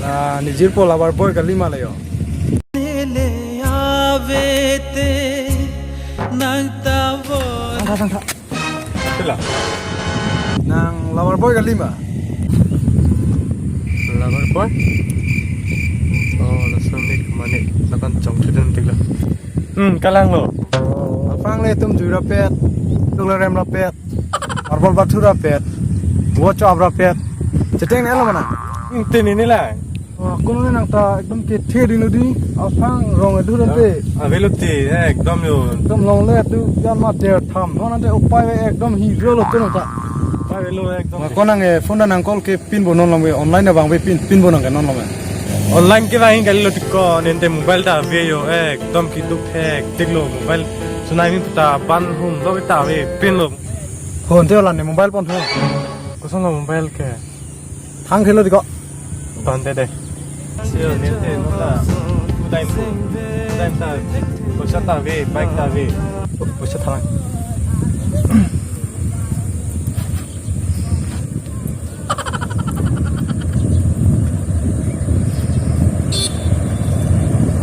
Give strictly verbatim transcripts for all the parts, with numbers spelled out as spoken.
Ah, nejirpo lover boy kali ma le yo. Nene avete nang tavo. Thang tha, thang tha. Sila. Nang lover boy kali ma? Lover boy? Oh, lason nik mane lakan chongchiden tiklo. Hmm, kalanglo. Aphrang le itum jui rapet, tuk le rem rapet, marble bathu rapet, watch up rapet. Cheteng ne lo mana? Hmm, tini ni la. Oh, kono nang ta ekdom kethe dino di, aphrang rong edu rante. Avelo ti, eh, ekdom yo. Ekdom longle tu, yan ma der tham. Ho nante upai ve ekdom hero lo tu nang ta. Upai velo ekdom. Ko nang, eh, phone ta nang call ke pinpo non lom ve, online abang ve pin, pinpo nang ke non lom ve. Online kevang kali lo tiko, nente mobile ta ave yo, eh, ekdom keduk thek, tiklo mobile. Sunai mi puta ban hum, lo ta ave, pinlo. Phone te ola ne mobile pon ho. Koson lo mobile ke? Thang thelo tiko. Ton te de. Sio, nente, nota. Two time, two time ta. Poisa ta ave, bike ta ave. Poisa thalang.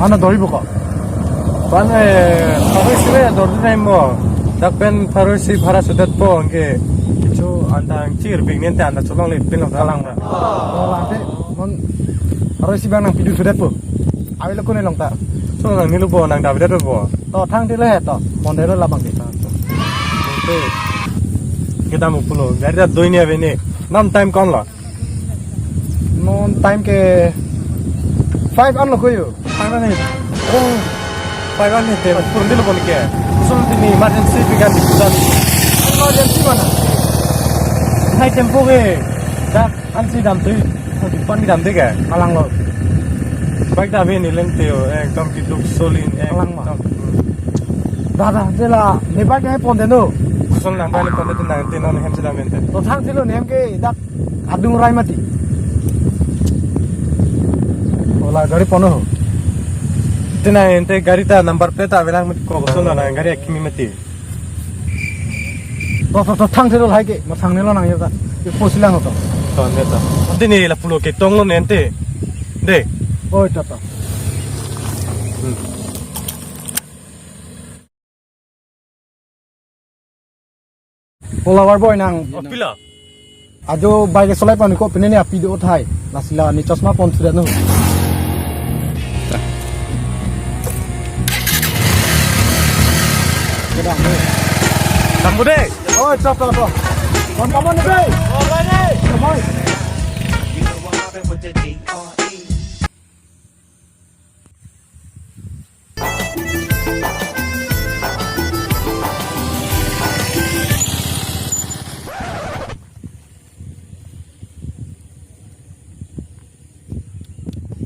Ano doribo ko? Ban, eh, pharo isi ve dor time bo. Dak pen pharo isi bhara sudetpo anke. Kichu anta angchir big nente anta cholongle pinlo kalang ba. Oh, lante, non pharo isi bang nang pidu sudetpo. Avelo kone long ta. So nang nilu po nang David po. To thang thelo he to. Mon thelo labang ke. Kita mo pulo. Gari ta doi ni ave ni. Non time konlo? Non time ke five anlo ko yo. Five ani. Oh. Five ani te. Purun dilo pon ke. Sun tini emergency pikan di pusat. Emergency mana? Hai tempo ke. Dak ansi damtui. Di pan damtui ke. Kalanglo. Bike ta ave ni lente yo. Ekdom keduk solin. Kalang ma. Ekdom. Dada, jela. Ne bike ne pon de no. Sun nang bike ne pon de nang tin non hem si dam ente. To thang thelo ne hem ke dak adung rai mati. Ola gari pon ho. Tina ente gari ta number plate ta avelang mati ko koson na gari akimi mati. To, to, to, thang thelo lahai ke, ma thang nelo nang yo ta. Ke posi lang to. To, ne to. Ante ne la pulo ketong lo ne ente. De. Oi, to, to. Hmm. Lover boy nang. Oh, pila? Ajo bike solai pon ko pine ne api do thai. Lasi la ne chosma pon sudah no. Kedang ne. Kamu deh. Oh, chop, chop, chop. Kon kamu ne, be? Oh, ne. Kamu.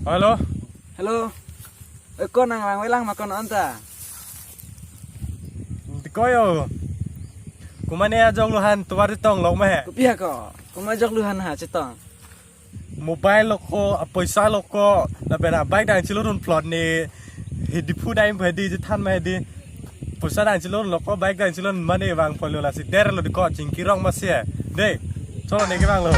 Hello. Hello. Eh, ko nang lang welang ma ko non ta? Diko yo. Kumane ajok luhan tuar tong lok ma he. Kopi ako. Kuma ajok luhan ha chetong. Mobile lo ko, apoisa lo ko, lapen abike dang chilurun plot ni, hidi phu dang hidi chethan ma hidi. Poisa dang chilurun lo ko, bike dang chilurun mane vang polo lasi der lo diko chingki rong ma si. De, cholo ne kevang lo.